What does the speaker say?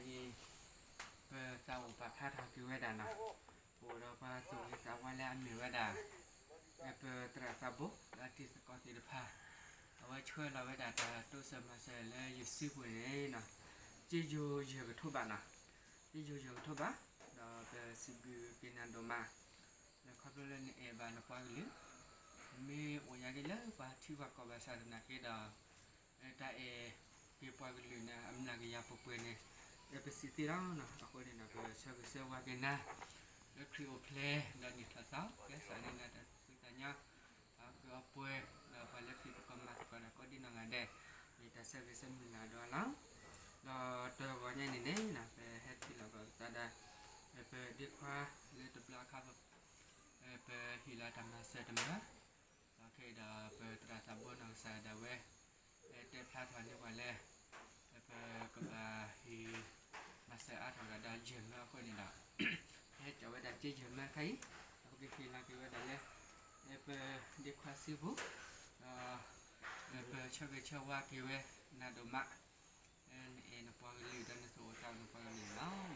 အံၤ ပသးအိၣ်ပာ်ဖျါထီၣ်က့ၤဝဲဒၣ်နီၤ, ပအိၣ်ဒီးပှၤသူၣ်ဂ့ၤသးဝါလၢအမ့ၢ်ဝဲဒၣ် ပသရၣ်သးဘိ ဒီးတံၤသကိးသ့ၣ်တဖၣ်, အဝဲဆှၢလီၤဝဲဒၣ်တၢ်တိစၢၤမၤစၢၤလၢယစုပူၤန့ၣ်နီၤ, က့ယိၤယဲၢ်ကထိဘးနီၤ, က့ယိၤယဲၢ်ကထိဘး, ဒီးပစံးဘျုးက့ၤနၤဒိၣ်မး ခီဖျိလၢနအဲၣ်ဘၣ်နပှၤကလုာ်, မ့ၢ်အိၣ်ယၤက့ၤလၢပှၤထံပှၤကီၢ်ဘၣ်ဆၣ်သနာ်က့ဒီး တၢ်အဲၣ်က့ၤပှၤကလုာ်န့ၣ် အမျးကယၤပှဲၤပှဲၤန့ၣ် ပစံးသ့လီၤနီၤ. အဃိန့ၣ်ဒီး ပဆၢဂ့ၤဆၢဝါက့ၤနၤ လၢခရံာ်အိၣ်ဖျဲၣ် ဒီးနံၣ်ထီၣ်သီ ကဲစးန့ၢ်နၤတၢ်သူၣ်ဖှံသးညီ အကီအပှဲၤ ဒီးပှၤလၢဖံးသကိးမၤသကိးဒီးကိးဒံနီၢ်ဂၤဒဲး မ့ၢ်တၢ်ဆၢဂ့ၤဆၢမုၢ်လၢ်ဒီးလီၤ. ဒီးတဂီၤညါန့ၣ်န့ၣ် ပဟဲထံၣ်လိာ်ဘၣ်ပသးဒီး ပဒ့ခွါလၢတဘျီအခါ ပဟ့ၣ်လီၤတၢ်မၤစၢၤတမံၤ, ဒီးခဲအံၤဒီးပသရၣ်သးဘိနီၢ်ကစၢ်ဒၣ်ဝဲ တဲဖျါထီၣ်န့ၢ်ပှၤလၢ ပကဘၣ်ဟ့ၣ်မၤစၢၤအါထီၣ်ကဒီးယဲၢ်မၢအဃိန့ၣ်ဒီး ဟဲကၠီဝဲဒၣ်က့ယဲၢ်မၢခါအံၤ, ဒီးပကဟ့ၣ်လီၤက့ၤဝဲဒၣ်လၢ ပဒ့ခွါစုပူၤ, ဒီးပဆၢဂ့ၤဆၢဝါက့ၤဝဲနၤဒိၣ်မး နအဲၣ်နပှၤကလုာ်ဒီးနသူၣ်အိၣ်သးအိၣ်နပှၤကလုာ်န့ၣ်လီၤ.